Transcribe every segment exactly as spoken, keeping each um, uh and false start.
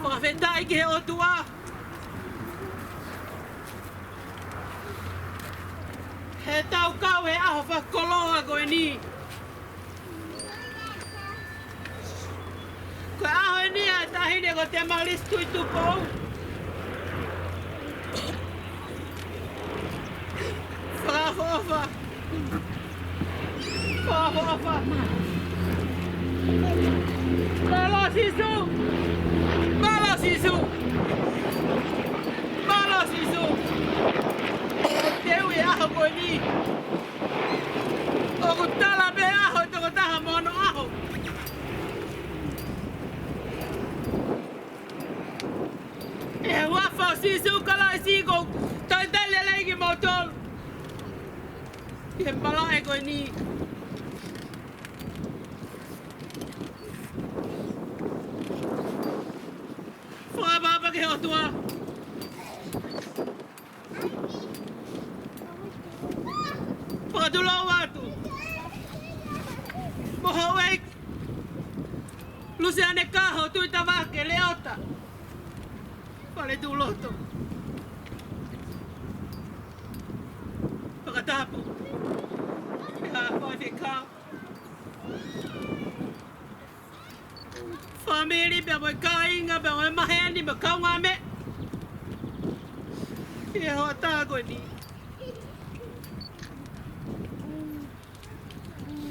Fakafetaʻi ki he ʻOtua. He tau kau he ʻaho fakakoloa ko eni. Ko e ʻaho eni ʻa e taʻahine ko Temalisi Tuʻitupou. Fakaʻofoʻofa. Fakaʻofoʻofa. Mālō Sīsū. Mālō Sīsū. Mālō Sīsū. Teu e ʻaho ko eni. ʻOku tala pē ʻaho ʻe toko taha mo hono ʻaho. ʻI he huafa ʻo Sīsū Kalaisi ʻoku ou talitali lelei kimoutolu ʻi he malaʻe ko eni. Fakapapau ki he ʻOtua. Fakatulou atu mo houʻeiki Lusiane Kaho Tuitavake Leota Faletuʻuloto. Fakatapu. Pea faifekau, fāmili pea mo e kāinga pea mo e maheni mo e kaungāmeʻa ʻi he hoʻatā ko eni.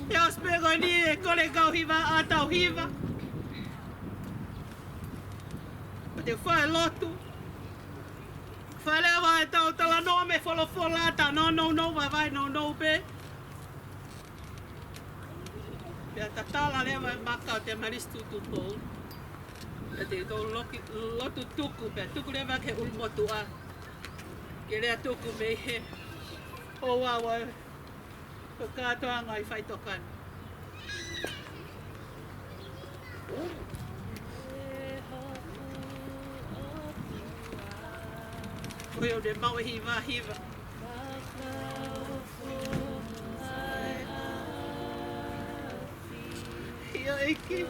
ʻI he ʻaho pē ko eni ʻe kole kau hiva ʻa tau hiva. Ko te fai lotu. Fai leva ʻetau talanoa mo e folofola, ta nounou vaivai nounou pē. Pea tatala leva e maka ʻo Temalisi Tuʻitupou. Pea te tau loki, lotu tuku, pea tuku leva ki he ʻulumotuʻa ke lea tuku mei he ʻoaua ʻo e kātoanga ʻi faʻitoka ni. Ko ia ʻoku ne maʻu e hiva hiva. ʻIo ʻEiki.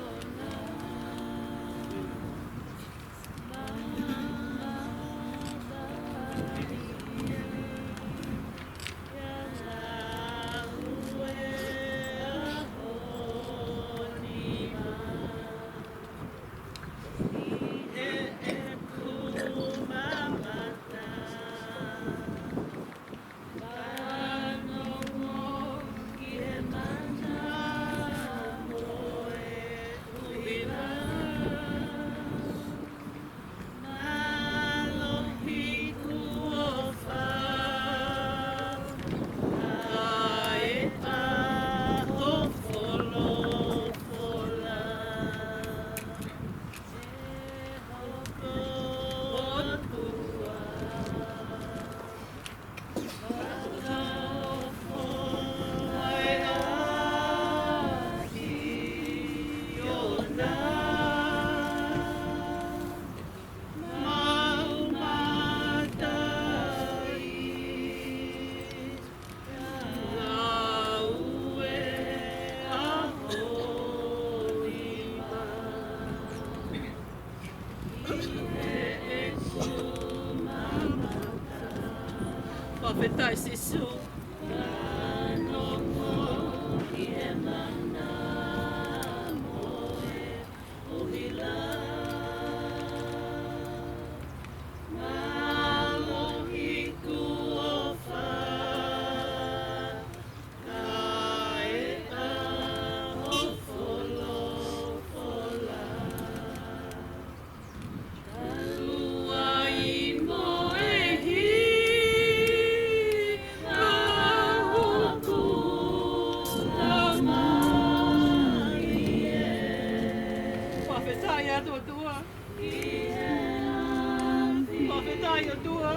Fakafetaʻi Sīsū. Fakafetaʻi atu ʻOtua. Fakafetaʻi ʻOtua.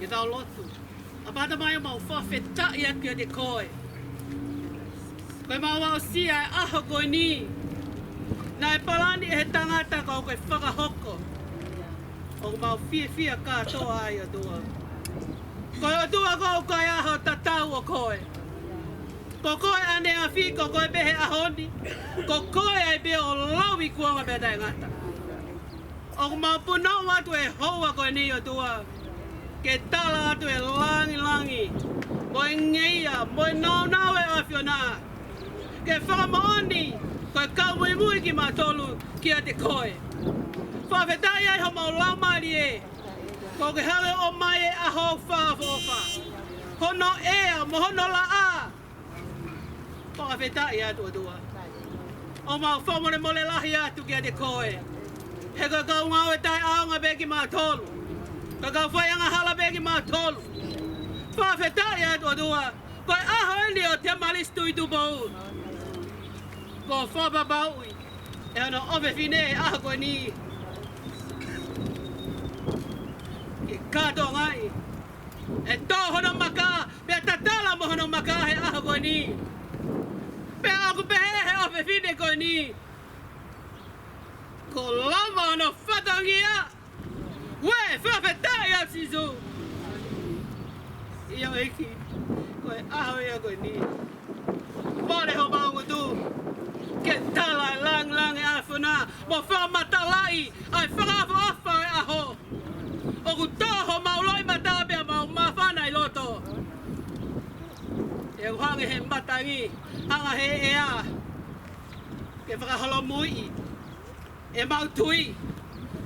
Ke tau lotu. ʻApā Tamai, ʻoku mau fakafetaʻi atu kiate koe. Ko ʻemau aʻusia e ʻaho ko eni. Naʻe palani ʻe he tangata ka ko e fakahoko. ʻOku mau fiefia kātoa ai, ʻOtua. Ko e ʻOtua ko e kaihaʻa tatau ʻo koe. Ko koe ʻaneafi, ko koe pē he ʻaho ni. Ko koe ai pē ʻo lauikuonga pea taʻengata. ʻOku mau punou atu he houa ko eni, ʻOtua, ke tala atu e langilangi mo e ngeia mo e nāunau ʻa e ʻAfiona, ke fakamoʻoni ko e kau muimui kimautolu kiate koe. Fakafetaʻi ai homau laumālie, ko e hanga ʻo ʻomai e ʻaho fakaʻofoʻofa, hono ʻea mo hono laʻā. Fakafetaʻi atu, ʻOtua. ʻOku mau fakamolemole lahi atu kiate koe. He ko e kau ngāue taʻeʻaonga pē kimautolu. Ko e kau faiangahala pē kimautolu. Fakafetaʻi atu, ʻOtua. Ko e ʻaho eni ʻo Temalisi Tuʻitupou. Kuo fakapapauʻi ʻe hono ʻofefine he ʻaho ko eni ke kātoangaʻi. ʻE tō hono maka, pea tatala mo hono maka he ʻaho ko eni. Pea ʻoku pehē he ʻofefine ko eni, kuo lava hono fatongia. Uē, fakafetaʻi ʻa Sīsū. ʻIo ʻEiki, ko e ʻaho ia ko eni. Mole homau ngutu ke tala e langilangi ʻa e ʻAfiona mo fakamatalaʻi ʻa e fakaʻofoʻofa ʻo e ʻaho. ʻOku tō homau loʻimata pea mau māfana ʻi loto. ʻE ʻoku hangē he matangi, hanga he ʻea ke fakaholomui ʻemau tui,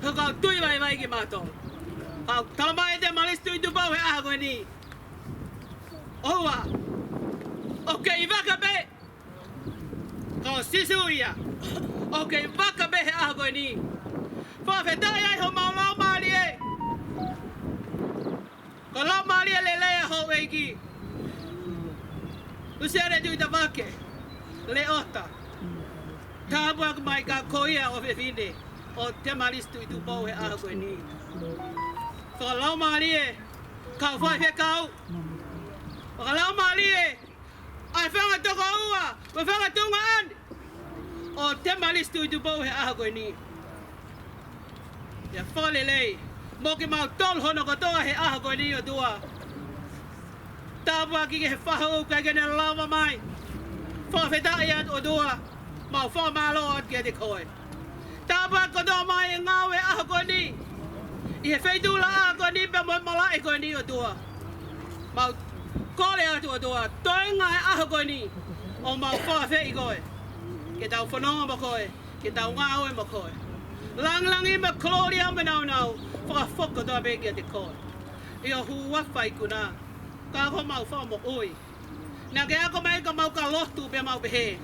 he ʻoku tui vaivai kimautolu. Ka ʻoku talamai ʻe Temalisi Tuʻitupou he ʻaho ko eni, ʻoua, ʻoku kei vaka pē. Ko Sīsū ia, ʻoku kei vaka pē he ʻaho ko eni. Fakafetaʻi ai homau laumālie. Ko e laumālie lelei ʻa houʻeiki Lusiane Tuʻitavake Leota. Tāpuaki mai ka ko ia ʻofefine ʻo Temalisi Tuʻitupou he ʻaho ko eni. Fakalaumālie, kau faifekau. Fakalaumālie, ʻa e fanga tokoua mo e fanga tuongaʻane ʻo Temalisi Tuʻitupou he ʻaho ko eni. ʻIo, fakalelei mo kimautolu hono kotoa he ʻaho ko eni, ʻOtua. Tāpuaki ki he fahu ʻoku ʻikai ke ne lava mai. Fakafetaʻi atu, ʻOtua. Mau fakamālō atu kiate koe. Tāpuaki kotoa mai e ngāue ʻaho ko eni ʻi he feituʻulaʻā ko eni pea mo e malaʻe ko eni, ʻOtua. Mau kole atu, ʻOtua, toenga e ʻaho ko eni ʻo mau fakafeʻi koe, ke tau fononga mo koe, ke tau ngāue mo koe. Langilangi mo e kolōlia mo e nāunau fakafoki kotoa pē kiate koe. ʻI ho huafa ikuna, ka ko homau Fakamoʻui. Naʻa ke ako mai ka mau ka lotu pea mau pehē.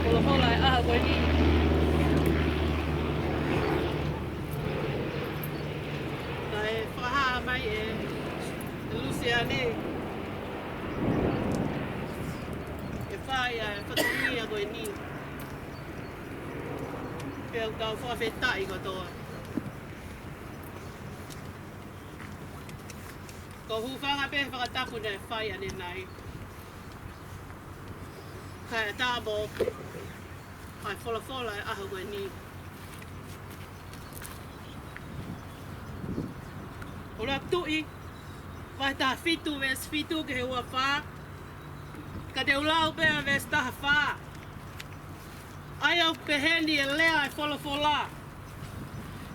Folofola e ʻaho ko eni. Naʻe fakahā mai ʻe Lusiane ke fai ʻa e fatongia ko eni. Pea ʻoku tau fakafetaʻi kotoa. Ko e hūfanga pē he fakatapu naʻe fai ʻanenai. Kae ʻatā mo ʻai folofola e ʻaho ko eni. Houʻeiki Tuʻi, vahe taha fitu, veesi fitu ki he ua fā. Ka te u lau pē ʻa e veesi taha fā. ʻA ia ʻoku pehē ni e lea e folofola.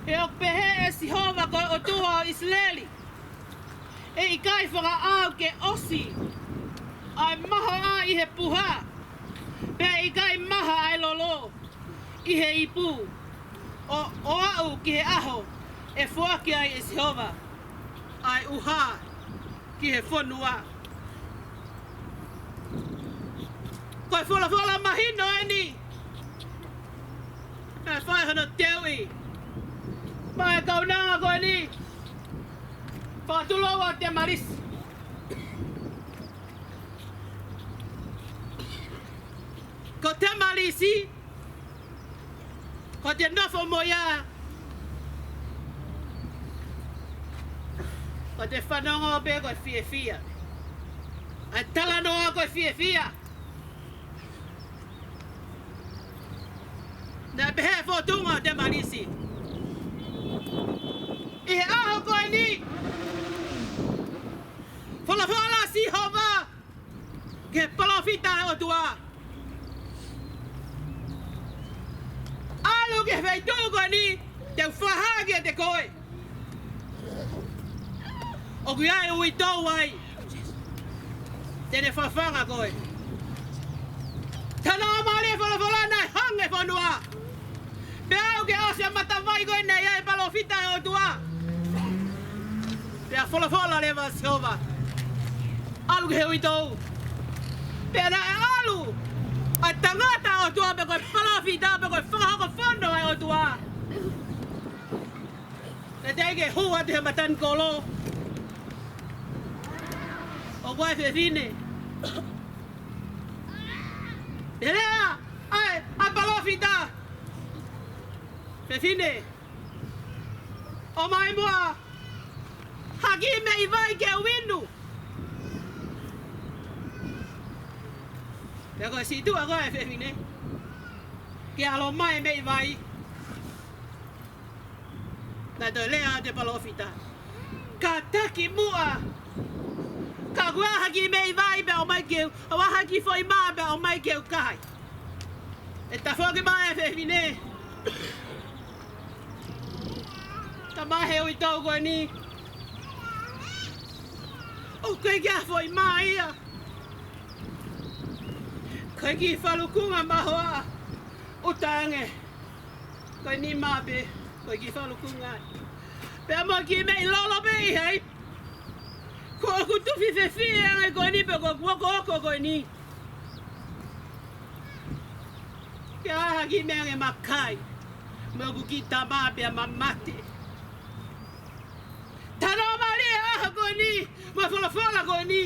He ʻoku pehē ʻe Sihova ko e ʻOtua ʻo ʻIsileli, ʻe ʻikai fakaʻau ke ʻosi ʻa e mahoa ʻi he puha, pea ʻe ʻikai maha ʻa e lolo, ʻi he ipu, ʻo, ʻo aʻu ki he ʻaho ʻe foaki ai ʻe Sihova ʻa e ʻuha ki he fonua. Ko e folofola mahino eni. Naʻe fai hono teuʻi maʻa e kaunanga ko eni. Fakatulou ʻa Temalisi. Ko Temalisi, ko ʻete nofo mo ia, ko ʻete fanongo pē ko e fiefia. ʻA e talanoa ko e fiefia. Naʻe pehē fōtunga ʻo Temalisi: ʻI he ʻaho ko eni, folofola ʻa Sihova ki he palōfita ʻa e ʻOtua: ʻAlu ki he feituʻu ko eni te u fakahā kiate koe. ʻOku ʻi ai e uitou ai te ne fafanga koe. Talanoa mālie e folofola, naʻe hanga e fonua. Pea aʻu ki he ʻosi ʻa e matavai ko ē naʻe ʻi ai e palōfita ʻa e ʻOtua. Pea folofola leva ʻa Sihova: ʻAlu ki he uitou. Pea naʻe ʻalu ʻa e tangata ʻa e ʻOtua, pe ko e palōfita, pe ko e fakahoko fono ʻa e ʻOtua. Naʻe teʻeki ke hū atu he matanikolo. ʻOku ʻi ai e fefine. Pea lea ʻa e, ʻa e palōfita: Fefine, ʻomai muʻa ha kiʻi meʻi vai ke u inu. Pea ko e situʻa ko ē ʻa e fefine ke ʻalu ʻo ʻomai e meʻi vai. Naʻe toe lea atu e palōfita: Kātaki muʻa, ka ʻoku ʻi ai ha kiʻi meʻi vai pea ʻomai ke u, ʻoku ʻi ai ha kiʻi foʻi mā pea ʻomai ke u kai. ʻE tafoki mai e fefine. Talamai ʻe he uitou ko eni: ʻOku ʻikai ke ʻi ai ha foʻi mā ia. Ko e kiʻi falukunga mahoaʻa ʻuta ange ko e nima pē, ko e kiʻi falukunga. Pea mo e kiʻi meʻi lolo pē ʻi ai. Ko ʻeku tufi fefie ange ko eni, pe ko ʻeku okooko ko eni. Ke ʻai ha kiʻi meʻa ke ma kai, mo ʻeku kiʻi tama pea ma mate. Talanoa mālie e ʻaho ko eni mo e folofola ko eni.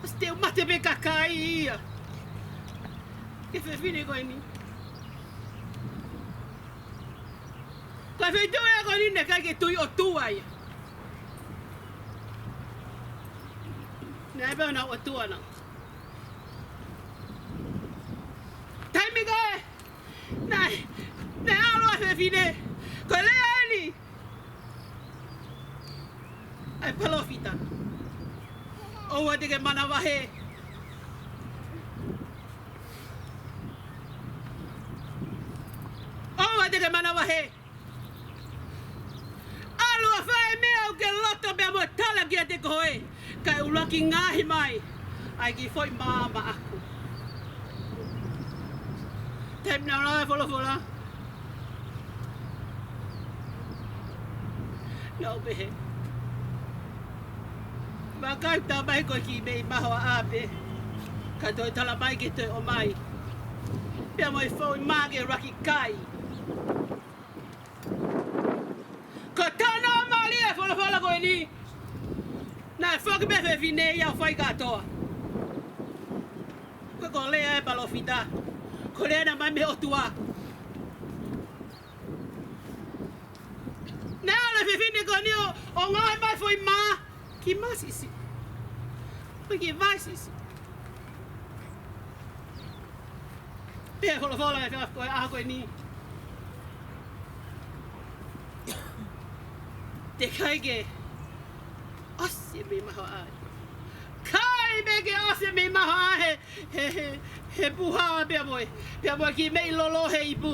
ʻOsi te u mate pē kakai ia ki he fefine ko eni. Ko e feituʻu ia ko eni naʻe ʻikai ke tui ʻOtua ia. Naʻe pehē ʻe he ʻOtua naʻa, taimi ko ē naʻe, naʻe ʻalu ʻa e fefine, ko e lea eni ʻa e palōfita: ʻOua te ke manavahē. ʻOua te ke manavahē. ʻAlu ʻo fai e meʻa ʻoku ke loto pea mo e tala kiate koe, kae ʻuluaki ngaohi mai ʻa e kiʻi foʻi mā maʻaku. Taimi naʻa ku lau e folofola, naʻa ku pehē: Vakai, talamai ko e kiʻi meʻi mahoaʻa pē, ka toe talamai ke toe ʻomai pea mo e foʻi mā ke ʻuluaki kai. Ko e talanoa mālie e folofola ko eni. Naʻe foki pē fefine ia ʻo fai kātoa. Ko e, ko e lea e palōfita, ko e lea naʻe ʻomai mei he ʻOtua. Naʻe ʻalu e fefine ko eni ʻo, ʻo ngaohi mai e foʻi mā, kiʻi mā siʻisiʻi, kiʻi vai siʻisiʻi. Pea folofola e fea ko e ʻaho ko eni: Teʻeki ai ke ʻosi e meʻi mahoaʻa. ʻIkai pē ke ʻosi e meʻi mahoaʻa he, he, he, he puha pea mo e, pea mo e kiʻi meʻi lolo he ipu.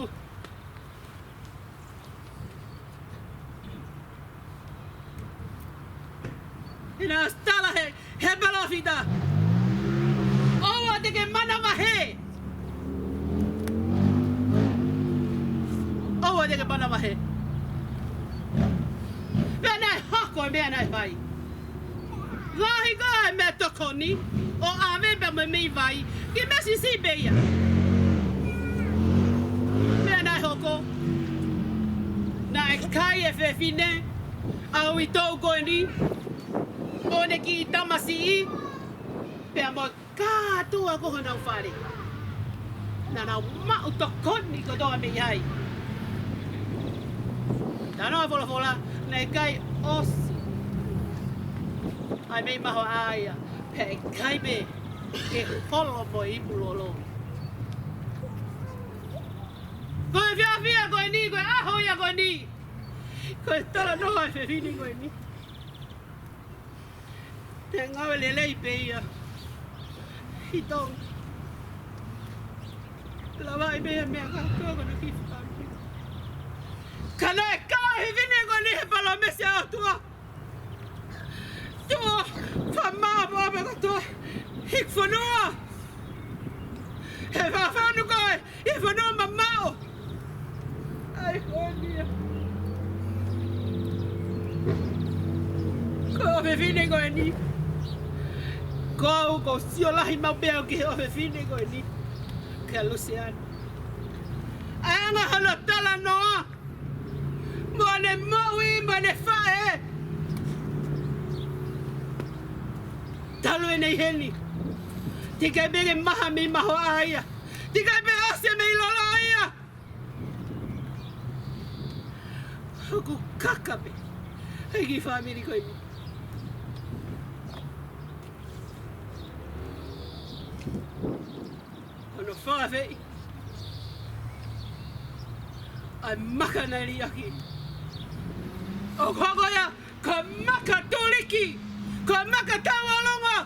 Naʻe ʻosi tala ʻe he, he palōfita: ʻOua te ke manavahē. te ke pana vahe. Pea naʻe hoko e meʻa naʻe fai. Lahi ko e meʻatokoni ʻo ʻave pea mo e mei vai ki he meʻa siʻisiʻi pē ia. Meʻa naʻe hoko, naʻe kai e fefine ʻa e uitou ko eni mo ʻene kiʻi tamasiʻi, pea mo kātoa ko honau fale. Naʻa nau maʻu tokoni kotoa mei ai. Talanoa folofola, naʻe kai ʻosi ʻa e mei mahoaʻa ia, pea ʻe kai pē ke holo mo e ipu lolo. Ko e fiefia ko eni, ko e ʻaho ia ko eni. Ko e talanoa e fefine ko eni. Te ngāue lelei pē ia ʻi Tonga. Lava ai pē ia meʻa kātoa ko ena ki fāmili. Ka naʻe kai e fefine ko eni he palōmesi ʻa e ʻOtua. Tuʻu ʻo fakamāʻopoʻopo kotoa ʻi he fonua. He fakafonu koe ʻi he fonua mamaʻo. ʻAi, ko eni ia. Ko e ʻofefine ko eni. Ko au ʻoku ou sio lahi maʻu pē au ki he ʻofefine ko eni. Kia Luseane. ʻA e anga hono talanoa mo ʻene moʻui mo ʻene faʻē. Talu ʻene ʻi heni. Teʻeki ai pē ke maha mei mahoaʻa ia. Teʻeki ai pē ʻosi e mei lolo ia. ʻOku kaka pē ʻa e kiʻi fāmili ko eni. Hono fakaafeʻi ʻa e maka naʻe liʻaki. ʻOku hoko ia ko e maka tuliki, ko e maka tauʻolunga.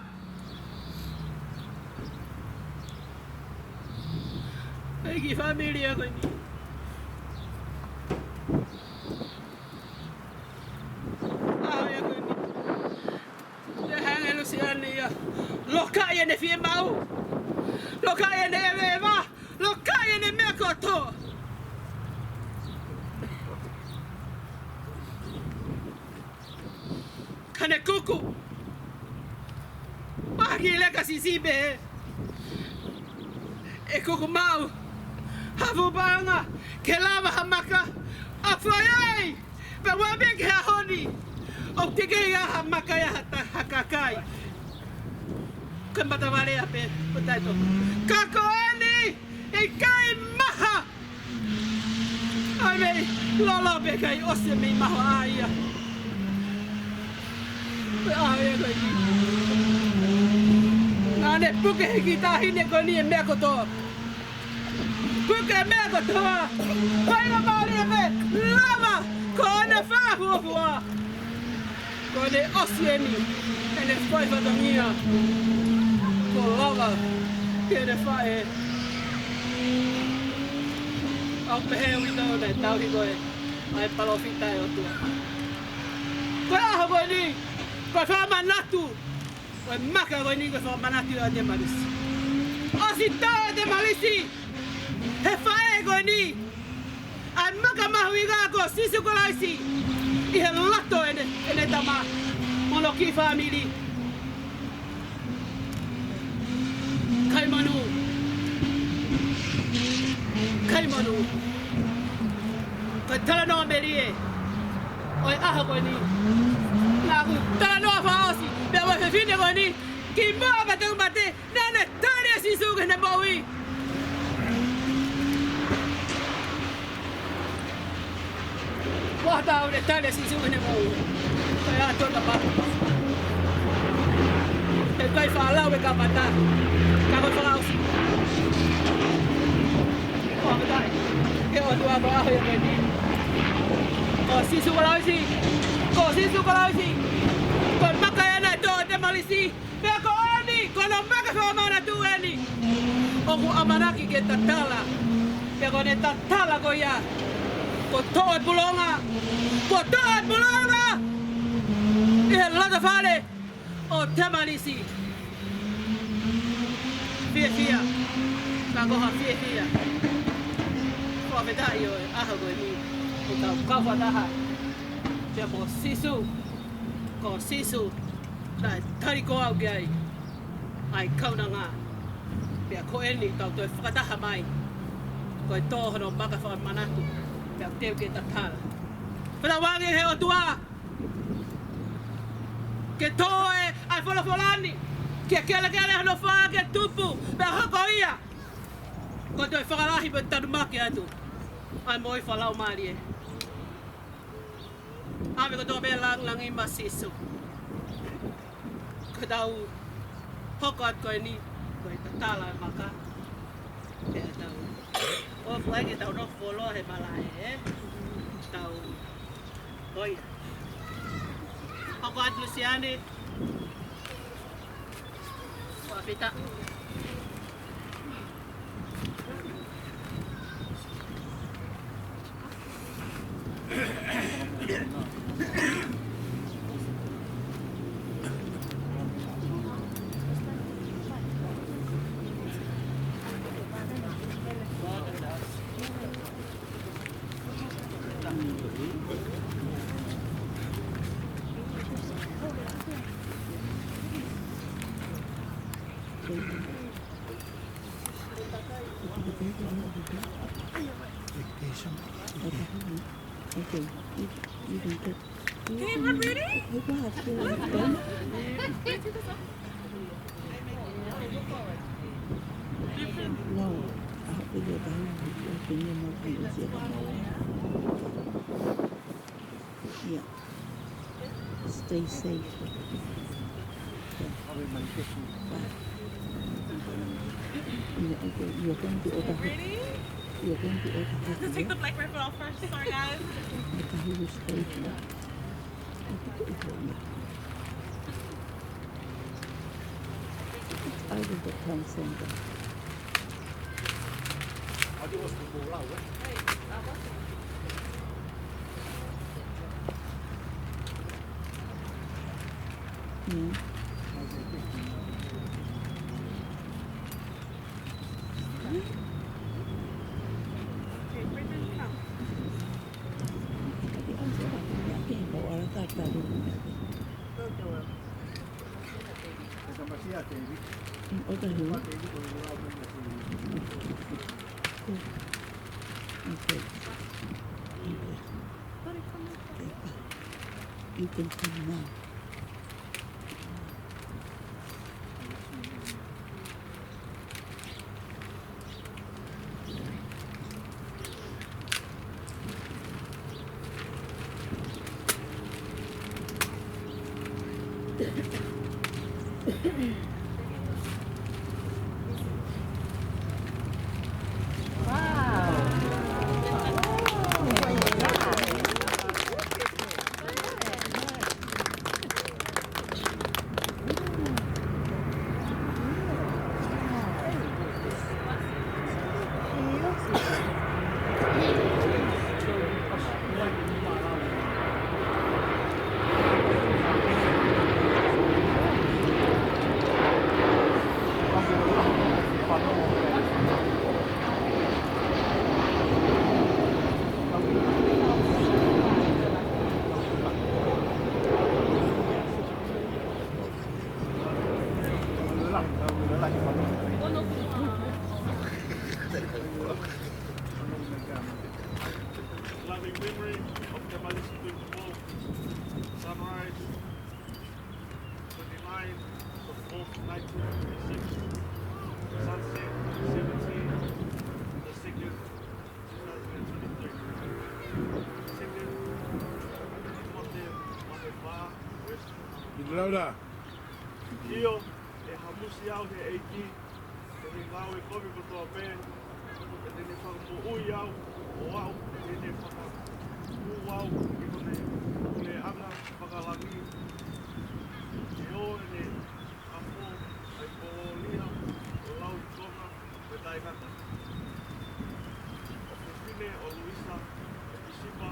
ʻA e kiʻi fāmili ia ko eni. ʻA ia ko eni. Te hanga ʻe Luseane ia ʻo lokaʻi ʻene fiemaʻu. Lokaʻi ʻene ʻeveʻeva. Lokaʻi ʻene meʻa kotoa. Ka ne kuku. Paki leka siʻisiʻi pē. ʻE kuku maʻu ha fuʻu paʻanga ke lava ha maka ʻo fai ai. Pea ua pē ki he ʻaho ni ʻoku teʻeki ai ha maka ia ha ta-, ha kakai. Ko e matavalea pē ʻo taʻetoto. Ka ko eni, ʻikai maha ʻa e mei lolo pea ʻikai ʻosi e mei mahoaʻa ia. Pea ʻa ia ko eni. Naʻa ne puke he kiʻi taʻahine ko eni e meʻa kotoa. Puke e meʻa kotoa. Ko e ʻuhinga mālie pē, lava ko ʻene fakafuofua. Ko ʻene ʻosi eni ʻene fai fatongia. Kuo lava ke ne faʻē. ʻOku pehē ʻe he uitou naʻe tauhi koe ʻa e palōfita ʻa e ʻOtua. Ko e ʻaho ko eni, ko e fakamanatu. Ko e maka ko eni ko e fakamanatu ʻa ʻAtemalisi. ʻOsi tō ʻAtemalisi he faʻē ko eni ʻa e maka mahuʻinga ko Sīsū Kalaisi ʻi he loto ʻene, ʻene tama mo hono kiʻi fāmili. Kai monū. Kai monū. Ko e talanoa mālie ʻo e ʻaho ko eni. Naʻa ku talanoa fakaʻosi pea mo e fefine ko eni kimuʻa pea toki mate, naʻa ne tali ʻa Sīsū ki heʻene moʻui. Kuo tau ne tali ʻa Sīsū ki heʻene moʻui. Ko e ʻaho tona pa. ʻE kai falau e kamata. Ka ko e fakaʻosi. Fakafetaʻi ki he ʻOtua ko e ʻaho ia ko eni. Ko Sīsū Kalaisi. Ko Sīsū Kalaisi. Ko e maka ia naʻe tō ʻAtemalisi. Pea ko eni, ko hono maka fakamanatu eni. ʻOku ʻamanaki ke tatala. Pea ko ʻene tatala ko ia, kuo toʻo e pulonga. Kuo toʻo e pulonga ʻi he loto fale ʻo ʻAtemalisi. Fiefia. Ka ko ha fiefia. Ko Fakafetaʻi ʻo e ʻaho ko eni, ʻoku tau kau fakataha. Pea ko Sīsū, ko Sīsū, naʻe tali ko au ki ai ʻa e kaunanga. Pea ko eni tau toe fakataha mai. Ko e tō hono maka fakamanatu, pea teu ke tatala. Fakatauange he ʻOtua ke toe ʻa e folofola ni, ke kelekele hono fā ke tupu, pea hoko ia ko e toe fakalahi pea tanumaki atu ʻa e moʻui fakalaumālie. ʻAve kotoa pē lāngilangi maʻa Sīsū. Ko ʻetau hoko atu ko eni, ko e tatala e maka. Pea tau ʻofa ai ke tau nofo fuoloa he malaʻe, ē? Tau, ko ia. Hoko atu Lusiane. Fakafetaʻi. Okay, you, you can get. Can you run reading? No, I hope they get behind you. Yeah. Stay safe. Bye. You're, okay, you're going to order. Ready? You're going to order. Let's take the black rifle off first. Sorry, guys. I will the town center. Mm. You can come now. Loving memory of Te Malisi twenty-four, sunrise twenty-nine of fourth nineteen fifty-six, sunset seventeen the second two thousand and twenty-three. Second, Timote vahe fā, veesi. ʻIo, ʻe hamusi au ʻe he ʻEiki ʻi he ngāue kovi kotoa pē, pea te ne fakamoʻui au, ʻo aʻu ʻo ne fakahū au ki hono puleʻanga fakalangi, ke ʻoua ʻe ne kafo ʻa e kolōlia ʻo lauikuonga mo taʻengata. Ko e fefine ʻo Luisa, ko Pisipa,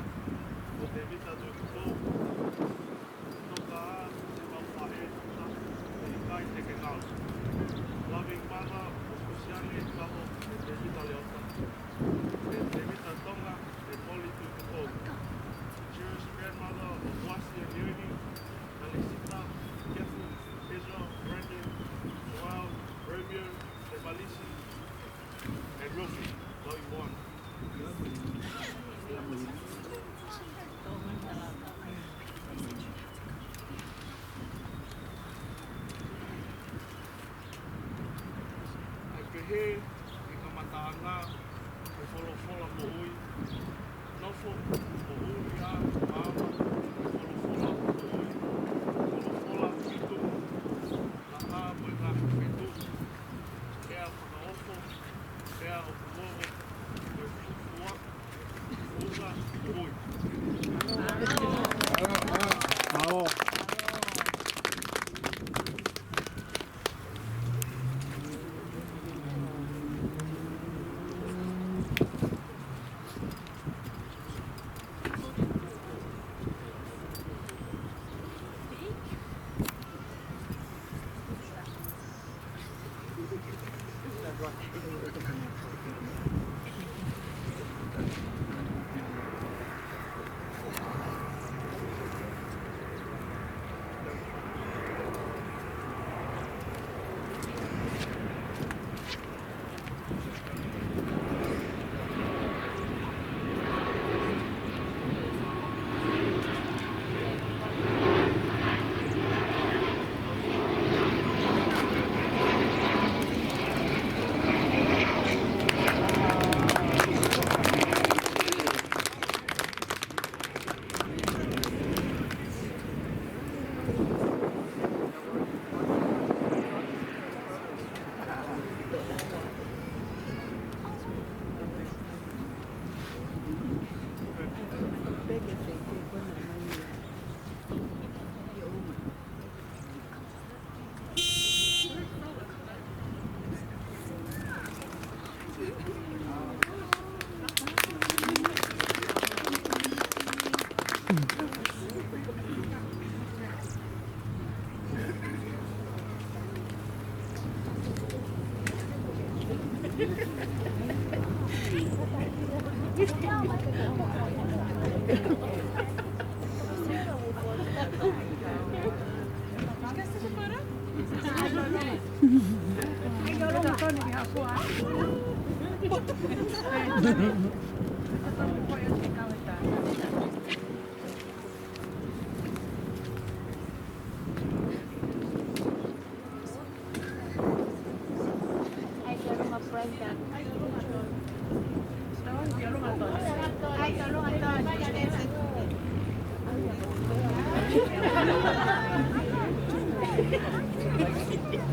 ko Tēvita Tuʻiputou, Toka ʻa e mau faʻē, ʻe ʻikai te ke ngalo. Loving mother ʻo Kusiane Kaho, Tēvita Leota, Tēvita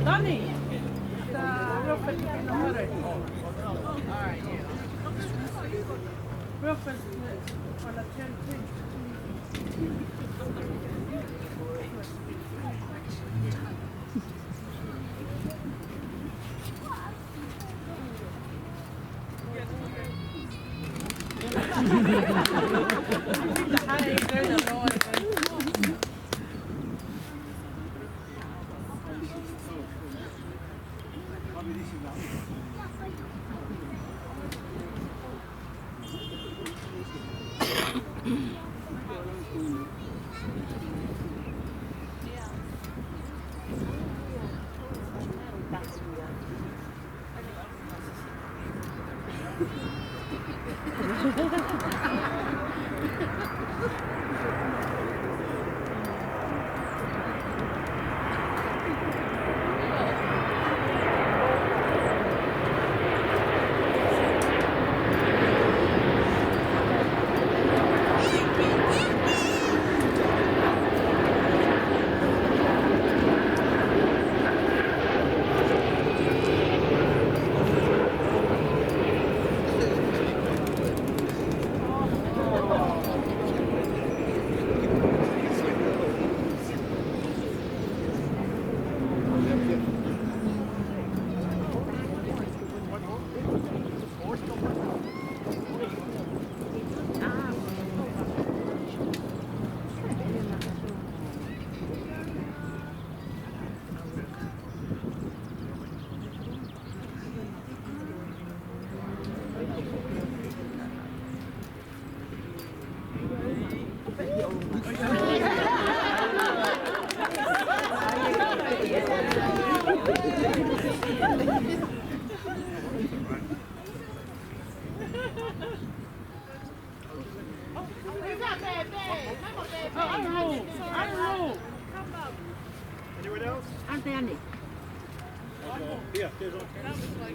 Donnie, the real quick, the water. Real quick, on the ten, please. Anyone else? Anteani. Yeah, there's one.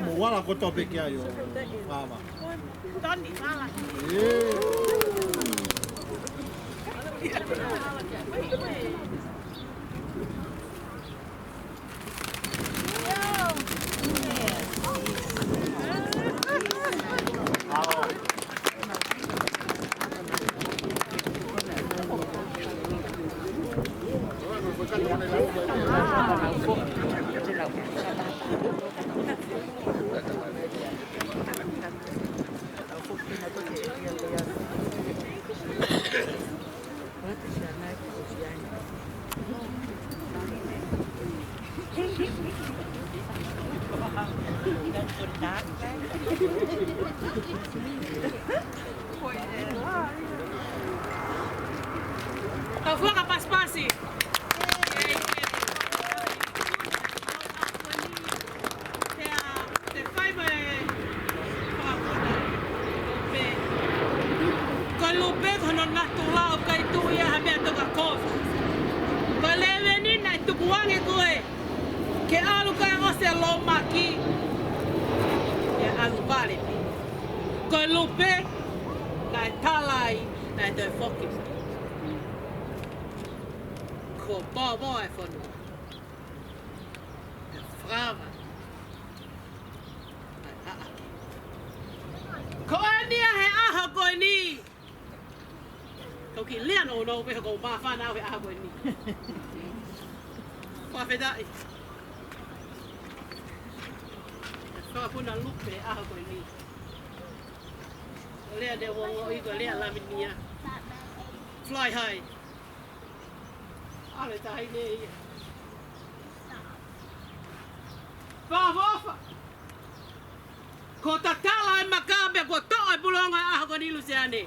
Mo wala kotoa pē ki ai ʻo fāma. Toni, wala. Ē. Ka fua ka pasipasi. Te fai mai e fakaputa. Lupe. Ko Lupe ko hono natula ʻoku ʻikai tuʻu ia ha meʻa toka kovi. Ko e lēveni naʻe tukuange ko ē ke ʻalu kae ʻosi e lōmaki. ʻE ʻalu vale pē. Ko Lupe, naʻe tala ai, naʻe toe foki. Ko Bobo e fonua. Fakaava. Ko eni ia he ʻaho ko eni. Kau kiʻi lea nounou pē he ʻoku ou māfana au he ʻaho ko eni. Fakafetaʻi. Fakapuna Lupe he ʻaho ko eni. Lea ne uongo i ko lea Laminia. Fly high. ʻAle tahi nei. Fakaʻofoʻofa. Ko tatala e maka pea ko toʻo e pulonga e ʻaho ko eni Luseane.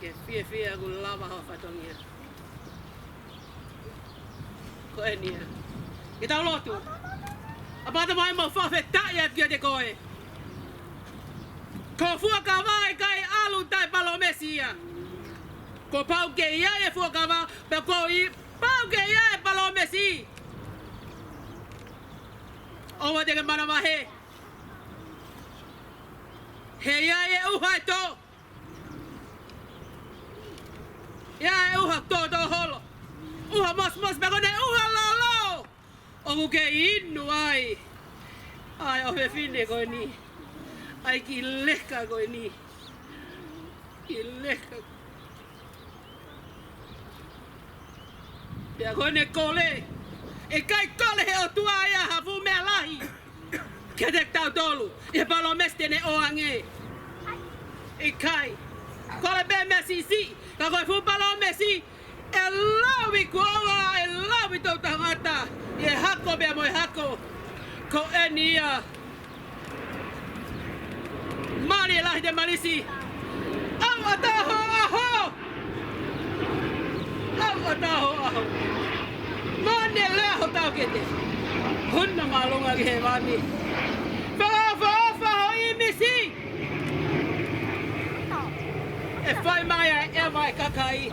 Ke fiefia ʻoku lava ho fatongia. Ko eni ia. Ke tau lotu. ʻApā Tamai, mau fakafetaʻi atu kiate koe. Ko fuakava ʻikai ʻalu taʻe palōmesi ia. Kuo pau ke ʻi ai e fuakava, pea kuo pau ke ʻi ai e palōmesi. ʻOua te ke manavahē. He ʻi ai e ʻuha ʻe tō. ʻI ai e ʻuha tōtō holo. ʻUha mosimosi pea ko ʻene ʻuha lolo. ʻOku ke inu ai. ʻAi ʻofefine ko eni. ʻAi kiʻi leka ko eni. Kiʻi leka. Pea ko ʻene kole. ʻIkai kole he ʻOtua ia ha fuʻu meʻa lahi. Kiate kitautolu. ʻI he palōmesi te ne ʻoange. ʻIkai. Kole pē meʻa siʻisiʻi. Ka ko e fuʻu palōmesi. ʻE lauikuonga, ʻe lauitoʻutangata, ʻi he hako pea mo e hako. Ko eni ia. Mālie lahi Temalisi. ʻAuʻatā ho ʻaho. ʻAuʻatā ho ʻaho. Mane lea hotau kete. Huna māʻolunga ki hēvani. Fakaʻofoʻofa ho ʻīmisi. ʻE fai mai ʻa e ʻeva ʻa e kakai.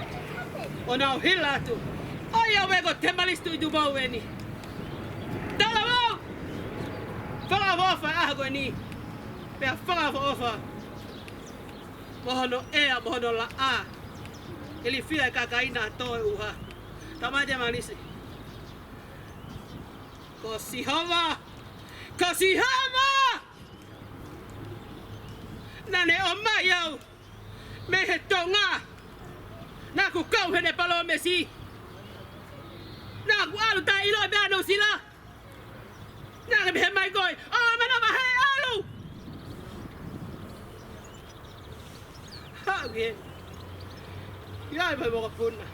ʻO nau hila atu. ʻOiauē ko Temalisi Tuʻitupou eni. Talavou! Fakaʻofoʻofa ʻaho ko eni. Pea fakaʻofoʻofa. Mo hono ʻea, mo hono laʻā. Ilifia e kakai naʻa tō e ʻuha. Tamai Temalisi. Ko Sihova! Ko Sihova! Naʻa ne ʻomai au mei he Tonga. Naʻa ku kau heʻene palōmesi. Naʻa ku ʻalu taʻeʻiloa pē ʻa Nuʻu Sila. Naʻa ke pehē mai koe, ʻoua manava he ʻalu. Haʻu ki heni. ʻI ai mai mokopuna.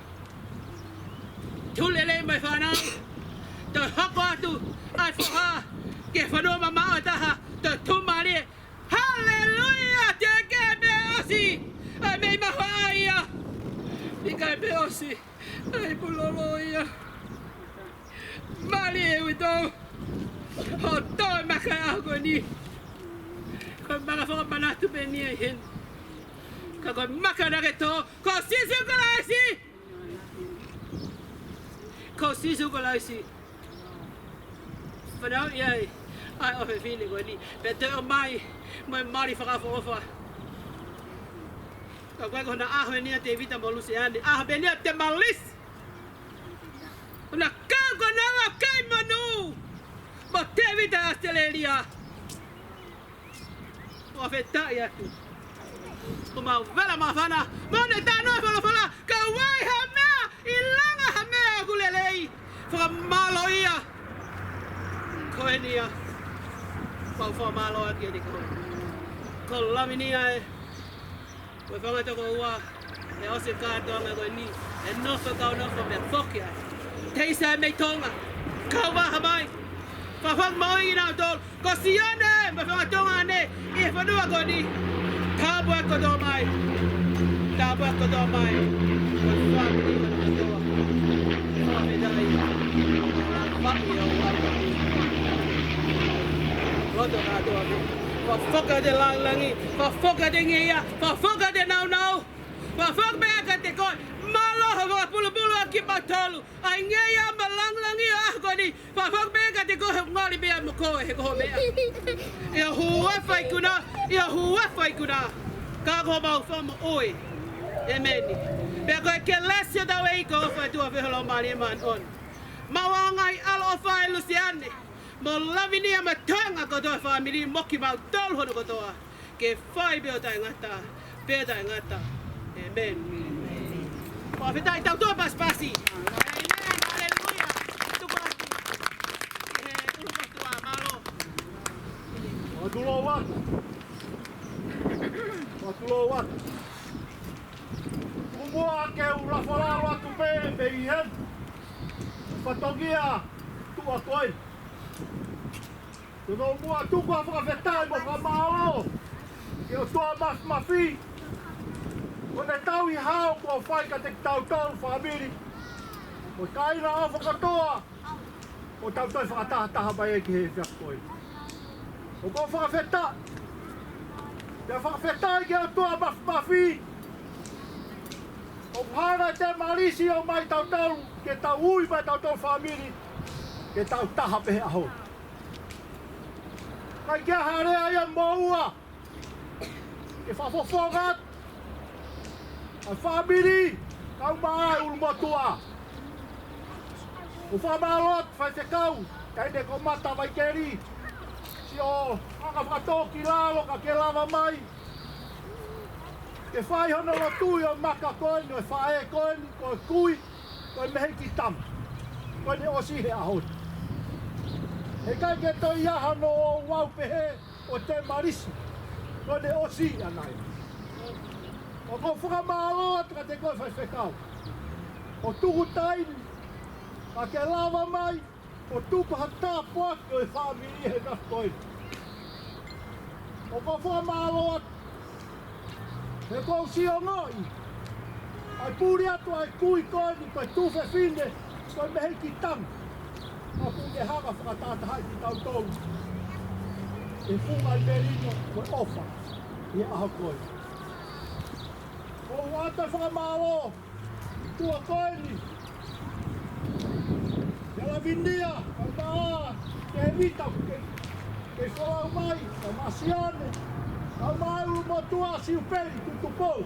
Tulele mai fānau. Toe hoko atu ʻa e foha ki he fonua mamaʻo ʻe taha. Toe tuʻumālie. Haleluia! Teʻeki ke meʻa ʻosi. ʻA e meʻi mahuʻa ia. ʻIkai meʻa ʻosi. ʻA e pulolo ia. Mālie ʻaupito. Hoʻo toe maka ʻaho ko eni. Ko e maka fakamanatu pē eni ʻi heni. Ka ko e maka naʻa ke tō, ko Sīsū Kalaisi. Ko Sīsū Kalaisi. Fanauʻi ai ʻa e ʻofefine ko eni. Pea toe ʻomai mo e mali fakaʻofoʻofa. Ka ko e ko hona ʻaho eni ʻa Tēvita mo Luseane. ʻAho pē eni ʻa Temalisi. ʻO na kau ko naua kei manu mo Tēvita ʻAositelēlia. ʻOku ou fakafetaʻi atu. ʻOku mau vela māfana mo ne tānaki folofola, ka ʻoku ʻi ai ha meʻa, ʻi langa ha meʻa ʻoku lelei. Fakamālō ia. Ko eni ia. Mau fakamālō atu kiate koe. Ko Lavinia ē. Ko e fanga tokoua, ʻe ʻosi e kātoanga ko eni, ʻe nofo kau nofo pea foki ai. Teisa mei Tonga, kau vaha mai. Fafang maui ʻi nautolu, ko Sione, mo e fanga Tonga ʻanenai, ʻi he fonua ko eni. Tāpuaki kotoa mai. Tāpuaki kotoa mai. Ko e fāmili kotoa. Fakafetaʻi. Faʻi au au. Loto kātoa. Fakafoki atu e lāngilangi. Fakafoki atu e ngeia. Fakafoki atu e nāunau. Fakafoki pē kiate koe. Mālō hoʻo fakapulupulu ʻaki kimautolu. ʻA e ngeia mo e lāngilangi ʻo e ʻaho ko eni. Fakafoki pē kiate koe he ngali pē mo koe he ko hoʻo meʻa. ʻIo, huafa ikuna. ʻIo, huafa ikuna. Ka ko homau Fakamoʻui. ʻĒmeni. Pea ko e kelesi ʻa hotau ʻEiki ko e ʻofa ʻa e ʻOtua, feohi ʻa e Laumālie Māʻoniʻoni. Maʻu ʻa e ngaahi ʻaloʻofa ʻa Luseane mo Lavinia mo e toenga kotoa e fāmili mo kimautolu hono kotoa. Ke fai pē ʻo taʻengata, pea taʻengata. ʻĒmeni. Fakafetaʻi, tau toe pasipasi. ʻĒmeni. Haleluia. Tuku atu. ʻE, ʻuluaki ʻOtua, mālō. Atu lou atu. Atu lou atu. Tuku muʻa ke u lafalalo atu pē mei heni. Fatongia tuʻa ko ē. Ke u muʻa tuku ʻa e fakafetaʻi mo e fakamālō ki he ʻOtua Māfimafi. Ko ʻene tauhi hao kuo fai kiate kitautolu fāmili. Mo e kāinga ʻofa kotoa. ʻO tau toe fakatahataha mai ai ki he efiafi ko ē. ʻOku ou fakafetaʻi. Pea fakafetaʻi ki he ʻOtua Māfimafi. ʻOku hanga ʻe Temalisi ʻo ʻomai tautolu, ke tau ui mai tautolu fāmili, ke tau taha pē he ʻaho. ʻIkai ke ʻi ai ha lea ia moʻua. Ke fakafofonga atu ʻa e fāmili, kae ʻumaʻā e ʻulumotuʻa. ʻOku fakamālō atu faifekau, kae ne ko Mata Vaikeli. Sio, ʻa e fakatōkilalo ka ke lava mai. Ke fai hono lotu ʻi he maka ko eni, ʻo e faʻē ko eni, ko e kui, ko e mehikitama. Ko ʻene ʻosi he ʻaho ni. Heʻikai ke toe ʻi ai hano ouau pehē ʻo Temalisi. Ko ʻene ʻosi ʻanenai. ʻOku ou fakamālō atu kiate koe faifekau. ʻO tuku taimi, ka ke lava mai, ʻo tuku ha tāpuaki ʻo e fāmili he efiafi ko eni. ʻOku ou fakamālō atu. He ʻoku ou sio noaʻi ʻa e puli atu ʻa e kui ko eni, ko e tuofefine, ko e mehikitama. ʻOku ne hanga ʻo fakatahatahaʻi kitautolu. ʻE funga ʻi he melino, ko e ʻofa. ʻI he ʻaho ko ē. ʻOku ou ʻoatu e fakamālō. Tuʻa ko eni. Kia Lavinia, kae ʻumaʻā Tēvita, ke, ke folau mai, kae ʻumaʻā Sione, kae ʻumaʻā e ʻulumotuʻa Siupeli, Tutupou.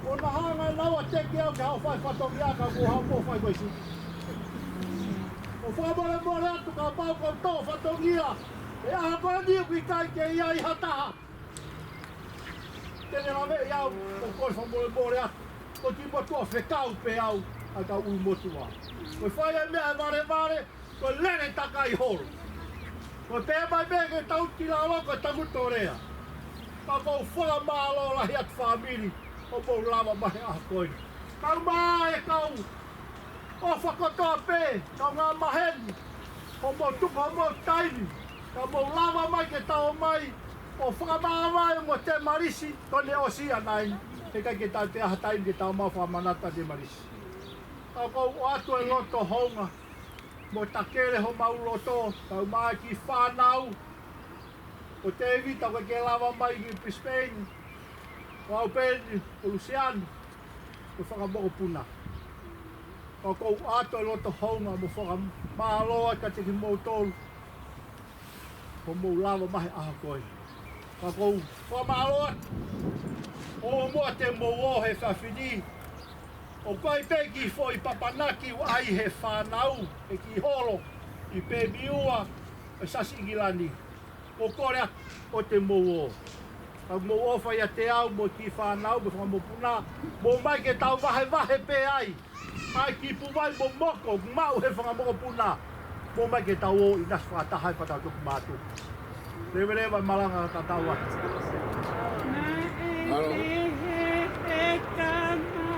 Kuo na hanga ʻe naua ʻo teke au ke haʻu ʻo fai fatongia ka kuo u haʻu pē ʻo fai ko e siʻi. ʻOku Fakamolemole atu kapau ʻoku ou toʻo fatongia he ʻaho ko eni ʻoku ʻikai ke ʻi ai ha taha te ne laveʻi au, ʻoku ou fakamolemole atu. Ko e kiʻi motuʻa fekau pē au ʻa e kau ʻulumotuʻa. Ko e fai e meʻa ʻe valevale, ko e lele takai holo. Ko e pehē mai pē ke tau ki lalo ko e tangutu lea. Ka ʻoku ou fakamālō lahi atu fāmili, ʻoku mou lava mai he ʻaho ko eni. Kau mai e kau ʻofa kotoa pē, kaungā maheni, ʻoku mou tuku homou taimi, ka mou lava mai ke tau mai ʻo fakamāvae mo Temalisi, ko ʻene ʻosi ʻanai, he ʻikai ke tau toe ʻi ai ha taimi ke tau maʻu fakamanatu ʻa Temalisi. Ka ʻoku ou ʻoatu e loto hounga mo takele homau loto, kau mai e kiʻi fānau, ko Tēvita ʻoku ʻikai ke lava mai ki Brisbane, ko ʻAupeni, ko Luseane, ko e fanga mokopuna. Ka ʻoku ou ʻoatu e loto hounga mo fakamālō atu kiate kimoutolu, ʻoku mou lava mai he ʻaho ko eni. Ka ʻoku ou fakamālō atu, ʻoua muʻa te mou ō he efiafi ni, ʻoku ʻi ai pē kiʻi foʻi papanaki ʻoku ʻai he fānau, he kiʻi holo ʻi Pemiua ʻo e Siasi ʻIngilani. ʻOku ou kole atu ʻoua te mou ō. Ka mou ō fai ʻiate au mo e kiʻi fānau mo e fanga mokopuna, mou ō mai ke tau vahevahe pē ai ʻa e kiʻi puvai momoko ʻoku maʻu he fanga mokopuna. Mou ō mai ke tau ō ʻinasi fakataha ai pea tau toki mātuku. Leveleva e malanga, tatau atu. Naʻe pehē ʻe Kamata,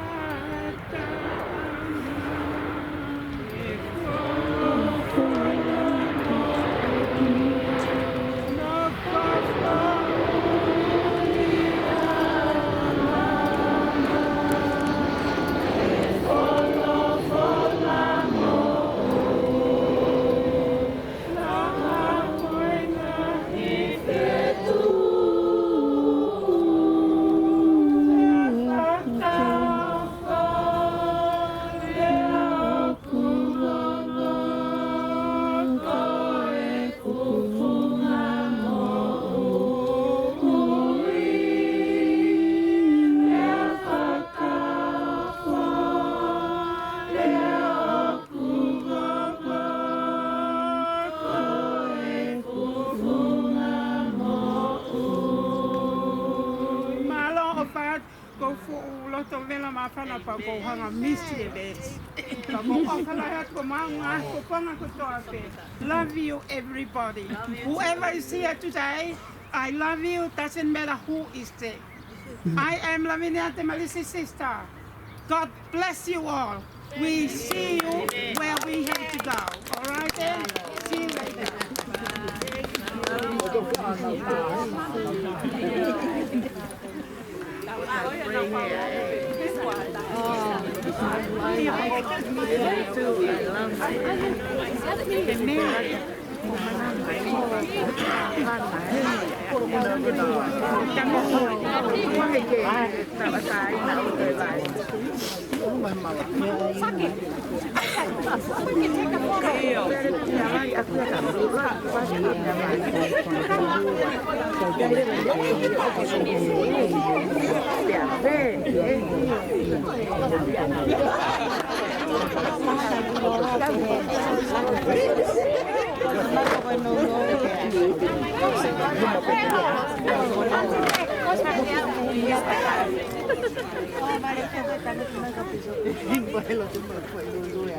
Mālō ʻofa atu, ʻoku ou fuʻu loto vela māfana pea ʻoku ou hanga misi e vesi. Pea ʻoku ou ʻofa lahi atu ko mau ngā ko panga kotoa pē. Love you everybody. Whoever is here today, I love you, doesn't matter who is there. I am Lavinia Temalisi's sister. God bless you all. We see you where we have to go. All right then? See you later.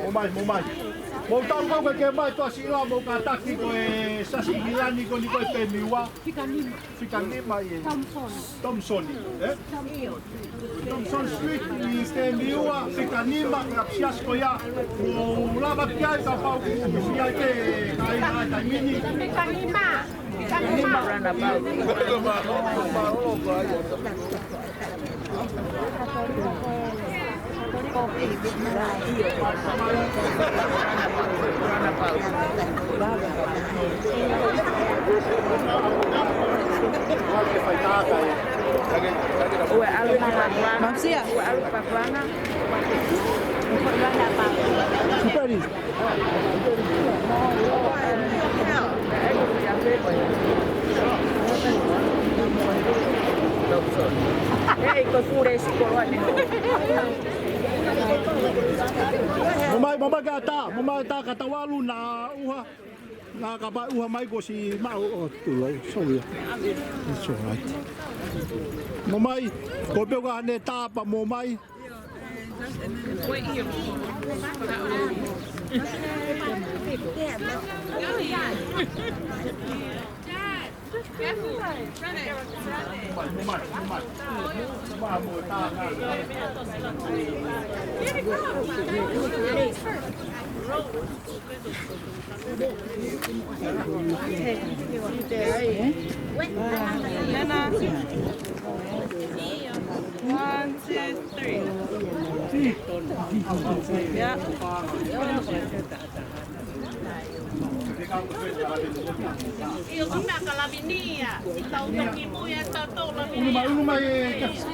Mou mai, mou mai. Mou tau kau ke mai tuʻa Sila, mou kātaki ko e Siasi ʻIngilani ko eni ko e Pemiua. Fika nima. Fika nima ē. Thompson. Thompson, ē? Thompson Street ʻi Pemiua, fika nima, ko e siasi ko ia. Mou lava ki ai kapau ʻoku ʻi ai e kāinga ʻi he taimi ni. Fika nima. Fika nima. Ua alu papuanga. Mamsia. Ua alu papuanga. Kipari. Hei, ko e fule sikolo ane. Mo mai ka ta, mo mai ta ka ta walu na uha. Na ka ba uha mai ko si ma o, o tu lo, sorry. It's all right. Mo mai, ko pe ka ne ta pa mo mai. One, two, three. Yeah. Io, ko mea ka lavini ia, ʻi tau toki mui ʻa tautolu lavini ia. Unu mai, unu mai,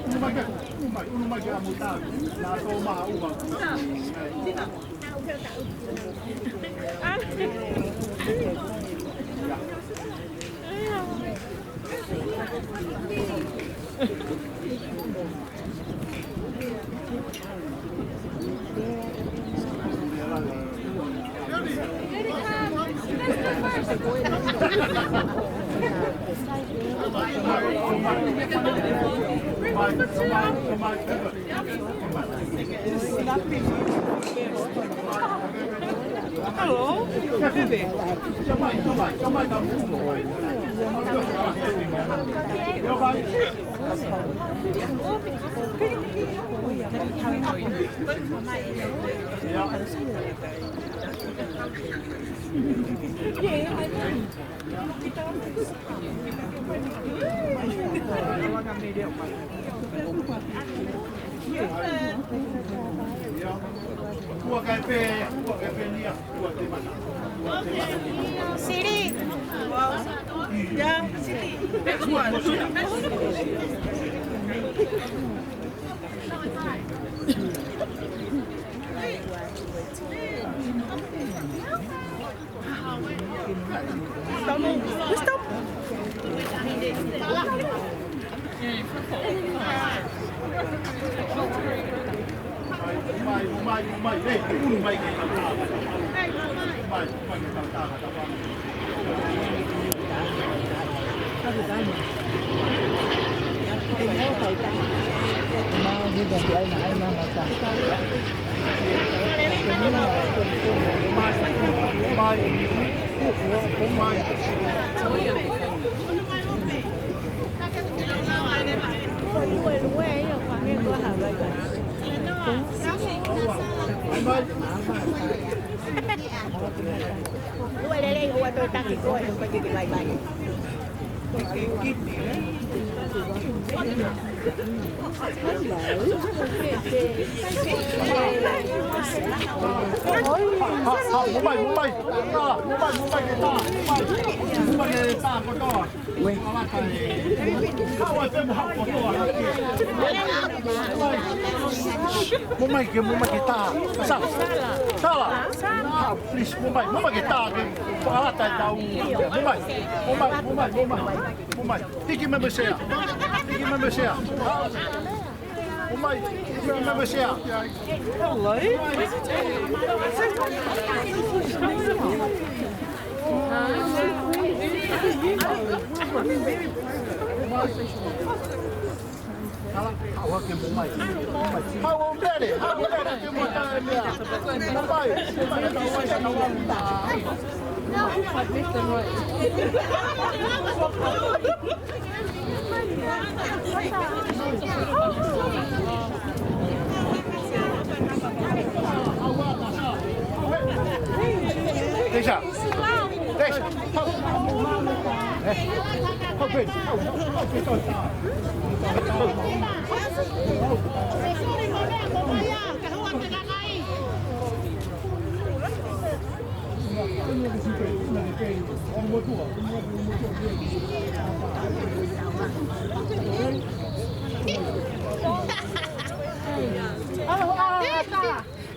unu mai, unu mai, unu mai, unu mai, unu mai. Hello, baby. Siri. Yeah, Siri. Next one. Mo mai ke, mo mai ke ta. Sa. Sala. Ah, please, mo mai, mo mai ke ta ke. Fakalata e tau. Mo mai, mo mai, mo mai, mo mai. Mo mai. Tiki me me sea. Tiki me me sea. Mo mai, mo mai, mo mai. Hello. Hau ke mo mai. Hau o mele, hau o mele ke mo mai. Mo mai. Thanks, Al. Thanks.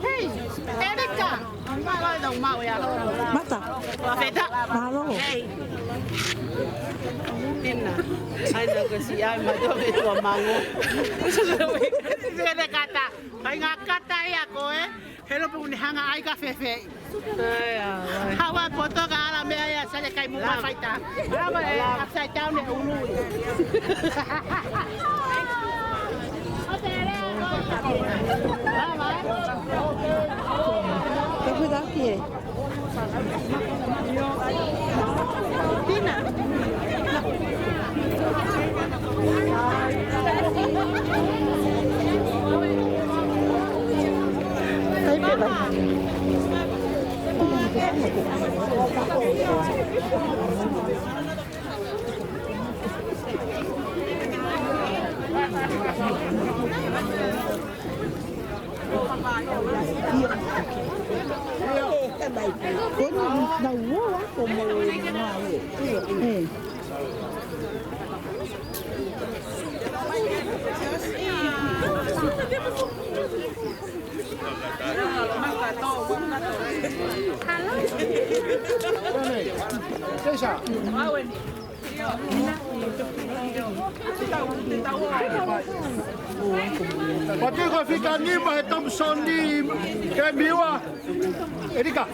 Hei, Erika. Mata. Feta. Mahalo. Hei. Ena. Ai, na ko si ai, ma to ke tua mango. Fekete kata. Fai ngā kata ia ko e. Helo pe ʻoku ne hanga ai ka fefe. Ai, ai, ai. Hawa poto ka ala meʻa ia sale kai mo ma faita. Hawa e upside down e ului. Hawa e. Ka fui taki e. Ko e nau ō ako mo e ngā ō. Ē. Hello. Pati ko e fika nima he Thompson ni ke miwa. Erika,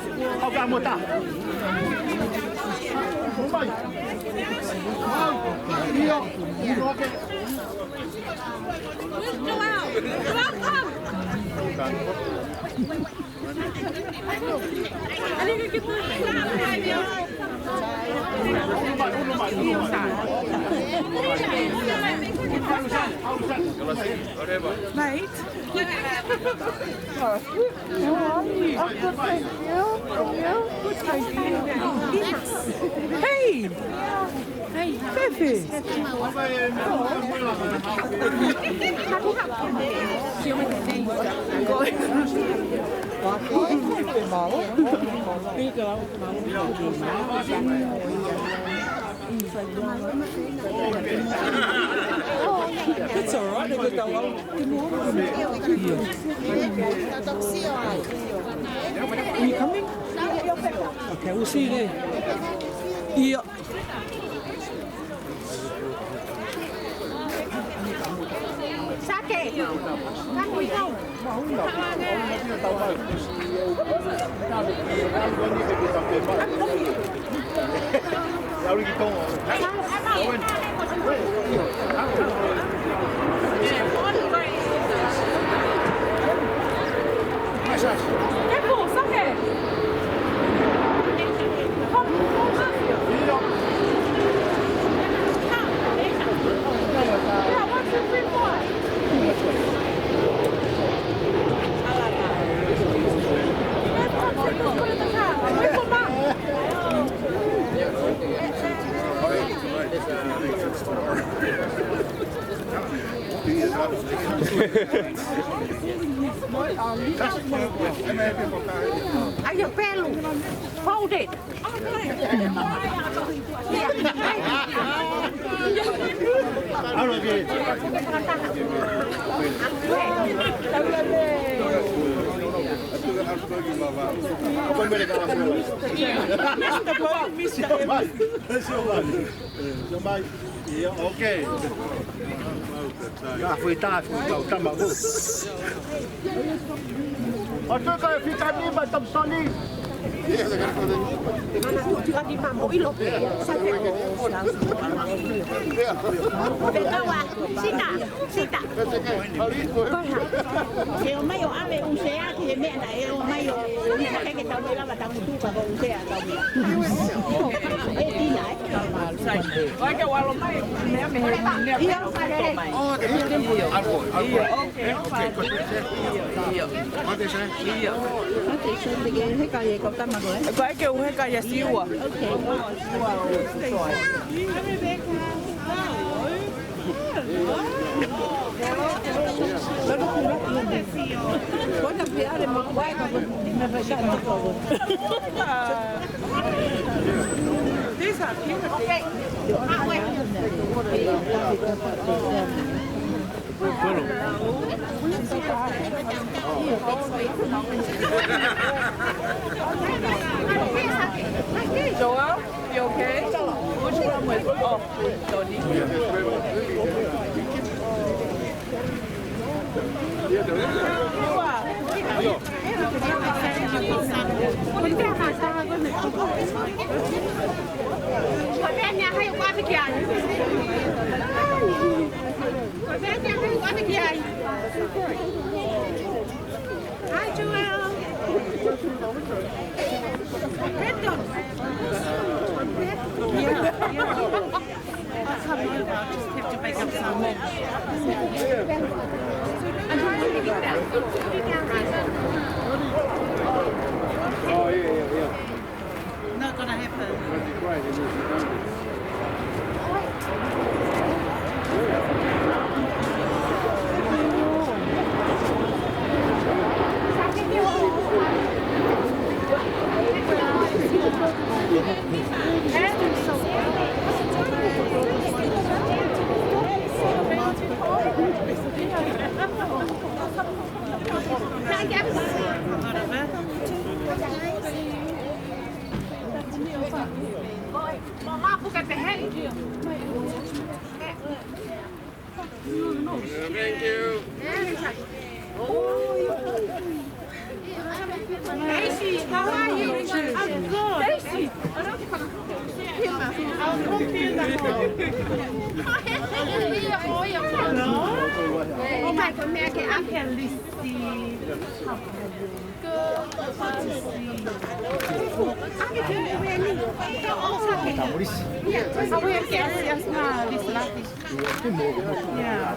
au ka mota. Mai. Mai. Io. Io, oke. Mate. How are you? I'm good, thank you. And you? Good, thank you. Hey! Hey, Fefe! That's all right. Are you coming? Okay, we'll see you there. Yeah. Sake. Sake. Ai, ʻio, pelu. Fold it. Ia, okay. Ia, fui tā, fui tā, tama ko. ʻO tuka e fika nima Thompson. Fika nima mo ʻilo pē. Sa te ko. Fekaua, sita, sita. Ko e hā? Ke ō mai ʻo ʻave ʻusea ki he meʻa naʻe ō mai ʻo, ʻo ne na ke tau lava tau tuka ko ʻusea tau. E tina, ē? Ko e ke walo mai, meʻa mei he, meʻa mei he. Io, io, okay. Io, io. Okay, so te ke heka ia ko tama ko, ē? Ko e ke u heka ia Siua. Okay. These are cute. Joel, you okay? What's wrong with, oh, Tony. Hi, Joel. Yeah, yeah. I'll come over. I'll just have to make up some more. Oh, yeah, yeah, yeah. Not gonna happen. That's right, it is redundant. Thank you. Daisy, how are you? I'm good. Daisy. I'll come to you now. Oh my God, may I get up here, Lizzie? Good. Good to see you. How are you doing, Randy? How are you? Yes, yes, no, this love is Yeah.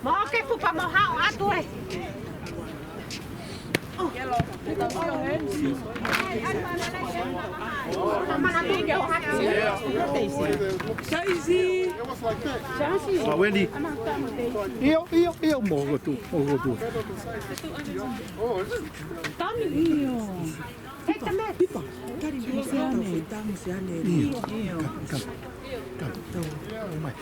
Mo ke pupa mo hao atu e. Saisi. Saisi. Wendy. ʻIo, ʻio, ʻio, mo hoku tui, mo hoku tui. Tami, ʻio. Pipa, pipa. Kari, kari, kari, kari, kari. ʻIo, ʻio. Kari, kari, kari. Tau, tau. ʻOmai.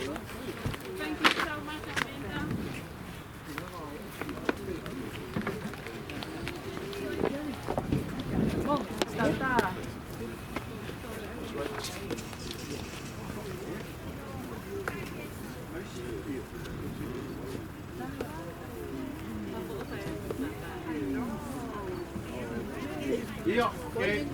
ʻIo, okay.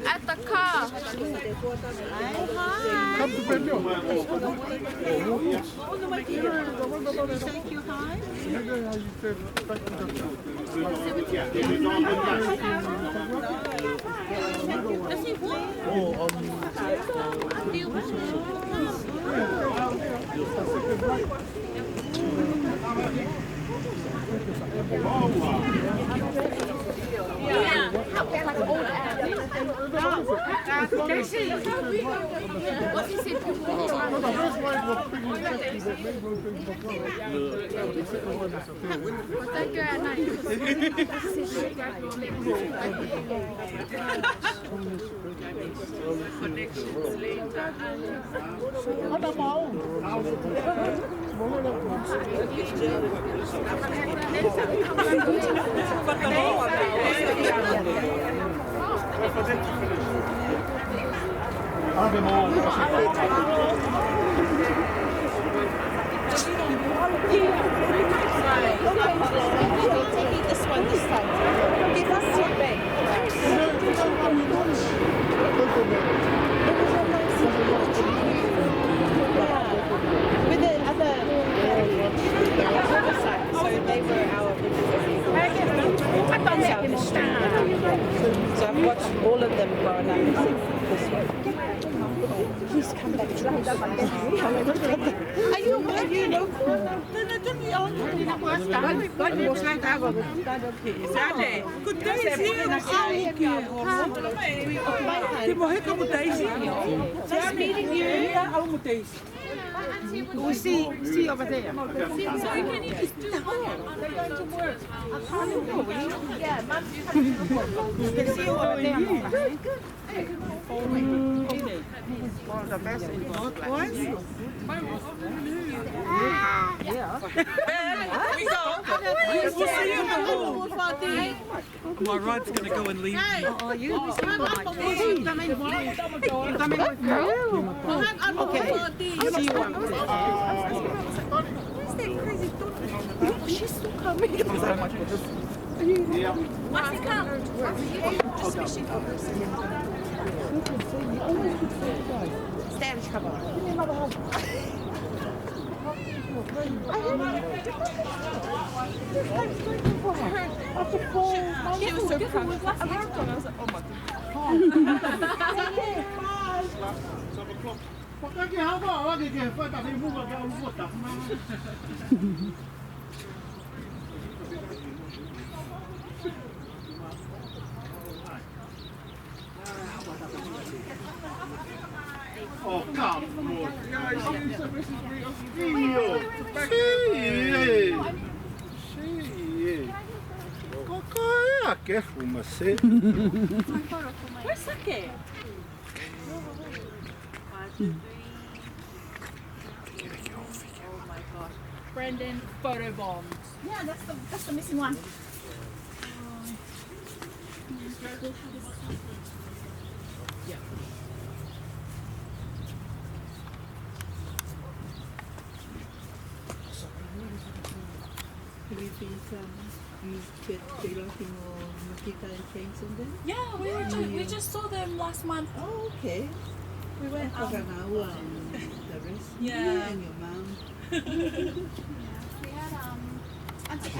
At the car. Come to Pemio. Thank you, hi. With the other, um, riverside, so they were our visitors. So Watch all of them growing up except this one. He's come back to us. Are you, are you local? Good day, Zio. Te mohe ka mo Daisy. Nice meeting you. Au mo Daisy. We see, see over there. They see over there. All the best in both boys. Yeah. We go. We will see you in the hall. My ride's gonna go and leave. Oh, you? You coming? You coming with me? Okay. See you. Where's that crazy dog? Oh, she's still coming. What's it called? Just wish you could. Stay out of trouble. She was so proud. Oh, come on. Yeah, I see you, Mister Rio. Rio. Siʻi ē. Siʻi ē. Ko e hā e ke fuma se. Where's Sake? One, two, three. Oh my gosh. Brendan photobombed. Yeah, that's the, that's the missing one. Yeah. Have you been, um, you get, they like in your Makita and Kensington? Yeah, we were just, we just saw them last month. Oh, okay. We went, um, the rest. Yeah. You and your mum.